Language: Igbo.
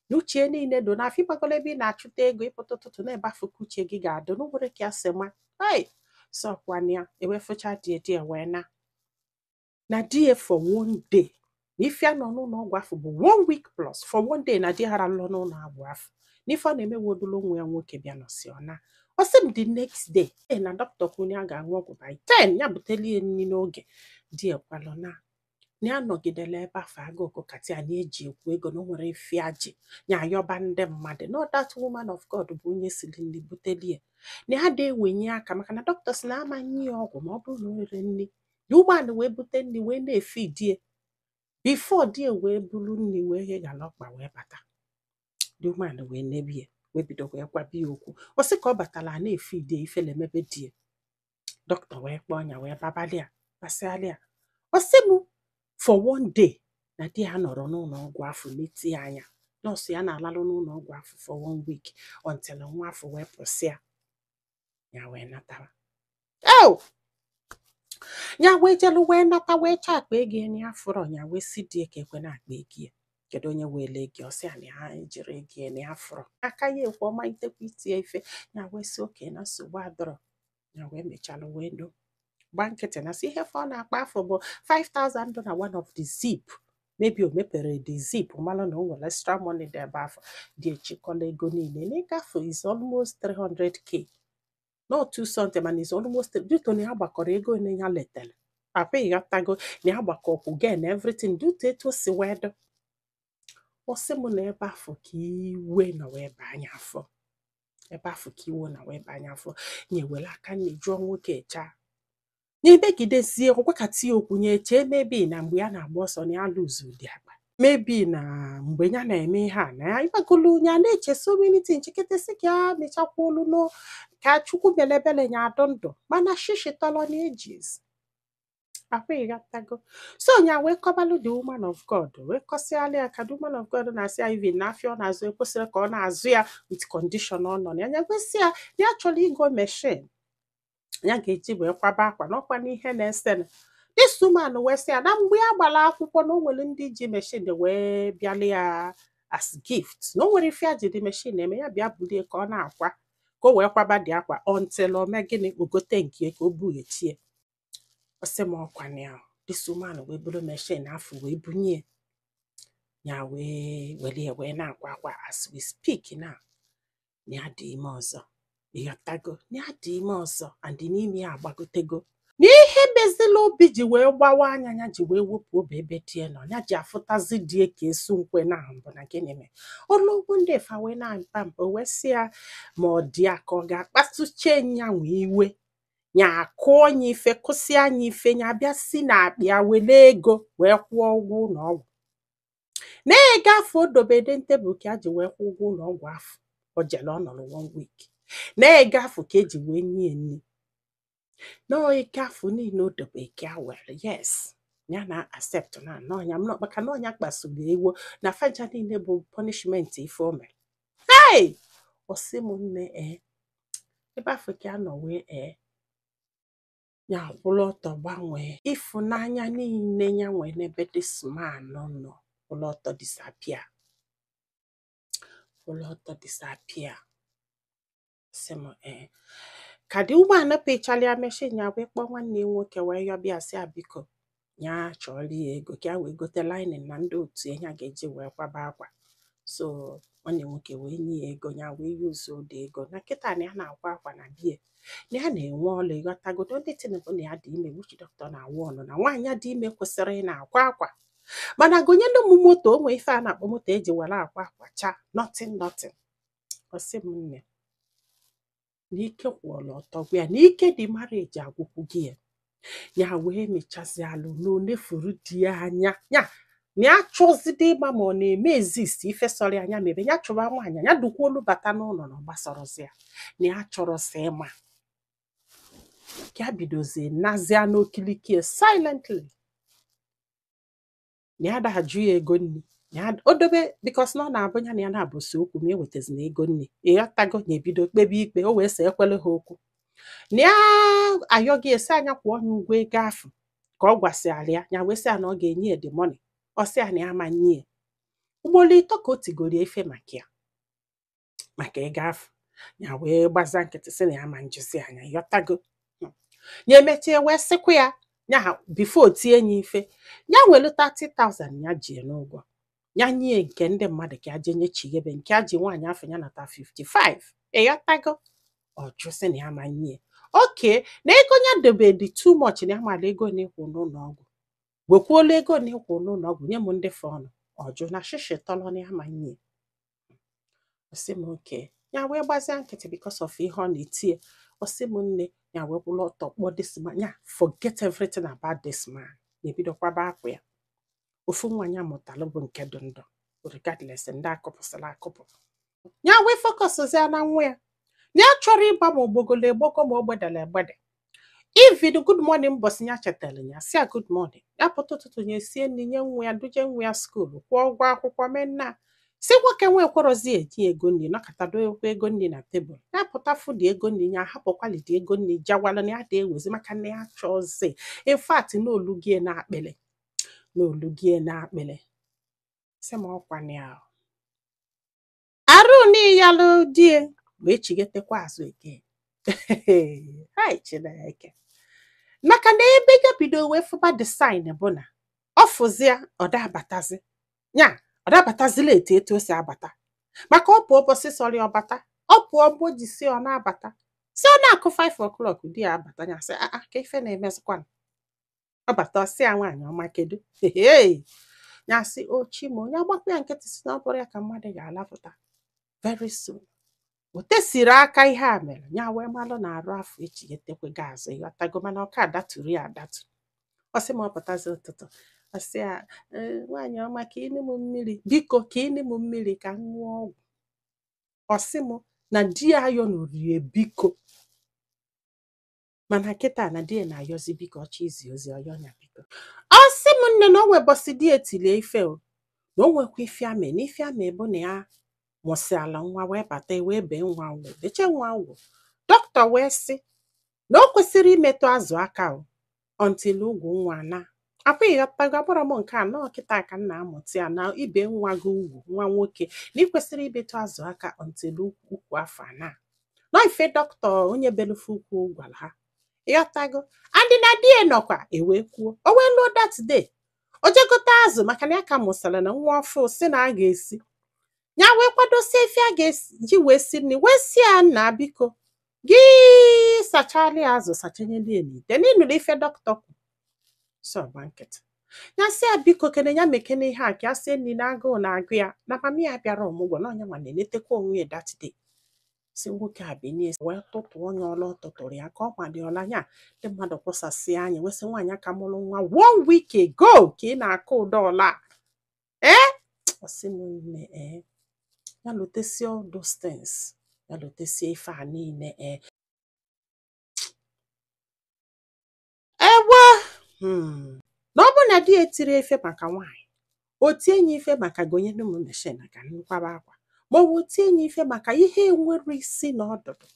Na uche niile do n'afọ ịgbagolo ebe ị na-achụta ego, ịpụta ụtụtụ na-ebe afọ ka uche gị ga-adụ n'ụwere ka ya sị ma hey sọkwana ya ewefụcha die die wee na na die for one day, na ife a nọ n'ụlọ ọgwụ afọ bụ one week plus. For one day na di hara lọ n'ụlọ ọgwụ afọ na ife ọ na-emewe odolo nwa ya nwoke bịa nọsi ọ na ọ sị m the next day na dọkịta kwuru ya ga-aṅụ ọgwụ by 10, ya butelie nri n'oge di ekwalụ na na ya nọgidere ebe afọ agụụ kati ya na-eji ekwu ego na o nwere ife ji ya ayọba ndị mmadụ. No, that woman of God bụ onye siri nri butelie na ya da ewenye aka maka na dọkịta sị na ama nye ya ọgwụ ma ọ bụrụ na o rere nri. The woman wee bute nri wee na-efi die before die wee buru nri wee gheghala ọkpa wee bata. The woman wee nebie wee bido wee gwabi ya okwu. Ọ sị ka ọ batara a na-efi die ifele emebe die. Dọkịta wee kpọọ ya wee babalị ya basịalị ya. Ọ sị m for one day na di ya nọrọ n'ụlọ ọgwụ afọ leti ya anya, nọọsụ ya na-alalụ n'ụlọ ọgwụ afọ for one week until nwa afọ wee pụsịa ya wee natara. Oh! Ya wee jelu wee nata wee chọọ akpa ego ya na ya fụrọ. Ya wee si die ka ekwe na akpa ego ya, kedu onye wele ego? Ọ sị ya na ya jiri ego ya na ya fụrọ aka ya ekwe ọma itekwa itie ife. Ya wee sị oke na nsogbu adọrọ. Ya wee mechalụ wee do gba nkịtị na sị ihe fọ na-akpa afọ bụ 5000 dị na one of the zip. Maybe o mepere the zip malụ na o nwere extra money dị ebe afọ dị. Echikọla ego niile n'ịgafe is almost 300K, not two something, man, is almost due to na ya gbakọrọ ego ole ya letere papa, ịghọtago, na ya gbakọkwu gain everything due to etu o si wee dị. Ọ sị m na ebe afọ ka iwe nọ wee baa anya afọ, ebe afọ ka iwe na wee baa anya afọ. Nye were aka nne jụọ nwoke chaa nye megidezie ọgwakati okwu nye chee maybe na mgbe ya na-agba ọsọ na ya lose dị akpa, maybe na mgbe ya na-eme ihe a na ya ịgbagolu ya na-eche so many things cheketesị ka ya mechakwa olu no ka Chukwu mere ebele ya adụ ndụ, mana shishi tọrọ na ages akwa, ịghọtago. So nya wee kọbalụ the woman of God, wee kọsịalụ ya ka the woman of God na-asị ya even na afịa ọ na-azụ ekwesịrị ka ọ na-azụ ya with condition ọ nọ na ya. Ya gwesị ya na ya chọrọ igo machine ya ga-eji wee kwaba akwa n'ọkwa n'ihe na-ese. This woman wee sị ya na mgbe ya gbara akwụkwọ na o nwere ndị ji machine wee bịalụ ya as gift, na o nwere ife ya ji dị machine eme, ya bịa bulie ka ọ na-akwa ka o wee kwaba dị akwa until o mee gịnị, o gote nke ka o bughechie. Ọ sị m ọkwa na ya this woman wee buru machine afọ wee bunye ya wee were ya wee na-akwa akwa. As we speak now, na ya dị ime ọzọ, ịghọtago, na ya dị ime ọzọ and n'ime ya agbagotego na ihe mezila obi ji wee gbawa anya ya ji wee wepụ obi ebe die nọ ya ji afụtazi die ka esu nkwe na mbụ na gịnị mee ọlụgwụ ndị fa wee na-mpa mpa wee sị ya ma ọ dị ya ka ọ ga-akpasuche nyanwa iwe ya akụọ ya ife kụsịa anya ife ya bịa si na akpa ya wele ego wee kwụọ ụgwọ ụlọ ọgwụ na ego afọ o dobede tebụl ka a ji wee kwụọ ụgwọ ụlọ ọgwụ afọ o jere ọ nọrọ one week, na ego afọ ka eji wee nye nri na ego afọ niile o dobe ka a were. Yes, ya na accept na n'ọnya m maka na ọnya kpasuru ewo na faja niile bụ punishment ife o mere. Hey, ọ sị m nne ee, ebe afọ ka a nọ wee ee ya kwụrụ ọtọ gbanwee ịfụnanya niile ya nwee n'ebe this man nọ, kwụrụ ọtọ disappear, kwụrụ ọtọ disappear. Sị m ee, ka dị ụgbọala pịchala machine ya wee kpọọ nwanne ya nwoke wee yọbịa sị ya biko ya chọọrọ ya ego ka ya wee gote lining na ndị otu ya ya ga-eji wee kwaba akwa. So nwanne nwoke wee nye ya ego, ya wee yuzuo dị ego na kịta na ya na-akwa akwa na bie na ya na-enwe ọlụ, ịghọtagodo. Ndị tin bụ na ya dị ime, which doctor na-awụ ọnụ na nwaanyị dị ime kwesịrị ị na-akwa akwa, mana gonyelu m moto o nwee ife a na-akpọ moto eji were akwa akwa cha, nothing, nothing. Ọ sị m nne na ike kwụọla ọtọ gwa ya na ike dị marriage agwụkwụ gị ya. Ya wee mechazialụ na onefuru di ya anya ya na ya chọzide ịgba ma ọ na-eme exist ife sọrọ ya anya mebe ya chụba nwaanyị ya dukwa olu bata n'ụlọ na ọ gbasọrọzi ya na ya chọrọsị ịma ka ya bidozie nazia n'okilikie silently na ya da ajụ ya ego nri na ya o dobe because na ọ na-abụ ya na ya na-abụsi okwu ma ewetazina ego nri, ịghọtago, na ebido kpebe ikpe o wee sị ekwele ha okwu na ya ayọghị esi anya kwụọ ya ụgwọ ego afụ ka ọ gwasịara ya. Ya wee sị ya na ọ ga-enye ya the money, ọ sị ya na ya ama nye ya. Ugboro ịtọ ka o tigoro ya ife maka ya, maka ego afọ. Ya wee gbaza nkịtị sị na ya ma njụzi anya, yọtago. Ya emechie wee sịkwa ya ya before tie ya ife, ya welu 30,000 ya ji n'ụgwọ, ya nye nke ndị mmadụ ka ya jee nyechighebe nke ya ji nwaanyị afọ, ya nata 55, ịghọtago. Ọ jụ sị na ya ma nye oke na ego ya dobe dị too much, na ya mara ego na ịkwụ n'ụlọ ọgwụ, wekwuola ego na ịkwụ n'ụlọ ọgwụ nye m ndị fọnụ. Ọ jụ na shishi tọlọ na ya ma nye. Ọsị m oke, ya wee gbazia nkịtị because of ihe ọ na-etie. Ọsị m nne, ya wee kwụrụ ọtọ kpọọ this man, ya forget everything about this man, na-ebidokwaba akwa ya. Ofu nwa ya mụtalụ bụ nke dị ndụ regardless ndị akụpụsịrị akụpụ, ya wee focuszia na nwa ya, na ya chọrọ ịgba ma ogbogolo egboko ma ogbedere egbede. Even good morning mbọsị ya chetara ya si ya good morning, ya pụta ụtụtụ ya esie nri nye nwa ya, duje nwa ya school, kwụọ ụgwọ akwụkwọ, mee nna si nwoke nwe ekwerozi eji ego nri nọkọtado ego nri na tebụl, ya pụta fụdị ego nri, ya ahapụkwalidi ego nri jawala na ya dị ewezi maka na ya chọzi. In fact, n'olugie na akpịrị, n'olugie na akpịrị, sị m ọkwa na ya arụ n'iyalụ die wee chigetekwa azụ eke. Hai Chineke, maka na ebe ya bido wee fụba the sign bụ na ọ fụzia ọ dabatazi ya, ọ dabatazila etu etu o si abata, maka ọ pụọ ụbọchị sọrọ ya ọbata, ọ pụọ mgbe o ji si ọ na-abata, si ọ na-akụ 5 o'clock di ya abata, ya sị aa ka ife na-emezikwanụ. Ọ bata, ọsị ya nwaanyị ọma kedu? Hey, ya sị ochi ma onye agbakwa ya nkịtị, si na ọ bụrụ ya ka mmadụ ga-alapụta very soon. O tesiri aka ihe a mere ya wee malụ na arụ afọ echigetekwego azụ, ịghọtago, mana ọka adatụrụ ya adatụ. Ọ sị ma ọ pụtazi ụtụtụ, ọ sị ya nwaanyị ọma ka ịnụ m mmiri, biko ka ịnụ m mmiri ka m ṅụọ ọgwụ. Ọ sị m na di ya ayọnụrie biko, mana kịta na di ya na-ayọzi biko, ọchọ izi ozi ọyọ ya biko. Ọ sị m nne na o nwebọsị di etilie ife o, na o nwekwa ife ame na ife ame bụ na ya mụsịala nwa wee bata wee bee nwa ugwu, beche nwa ugwu, dọkịta wee sị na o kwesịrị imetụ azụ aka o until ugwu nwa na akwa, ịghọtago. Agbara m nke a nọọ kịta ka m na-amụta ya na ibe nwa gị ugwu nwa nwoke na ị kwesịrị imetụ azụ aka until ukwu afọ ana nọ ife dọkịta onye belufe ukwu gwara ha, ịghọtago. Andị na di ya nọkwa ewee kwuo o wee lụọ that day, o jegote azụ maka na ya ka mụsara na nwa ọfụ si na a ga-esi ya, wee kwadosie ife a ga-eji wee si nri, wee si ya nna biko gị sachala ya azụ, sachanyela ya n'ite n'ịnụrụ ife dọkịta kwu so gba nkịtị. Ya sị ya biko kene ya mekene ihe a ka ya sie nri na agụụ na-agụ ya, na mama ya bịara ọmụgwọ na ọnya nwa na-enetekwa onwe ya that day. Si nwoke a binie wee tụtụọ onye ọla, ọ tụtụrụ ya ka ọ gbadịọla anya ndị mmadụ kwụsasị anya, wee sị nwaanyị aka mụrụ nwa one week ago ka ị na-akụ ụdọ ọla ee. Ọ sị m nne, ee, ya lotesie all those things, ya lotesie ife a niile, ee ewe na ọ bụ na di ya etiri ife maka nwaanyị, o tie ya ife maka gonyere m machine ka nkwaba akwa, ma ọ bụ tie ya ife maka ihe enwere isi na ọdụdụ.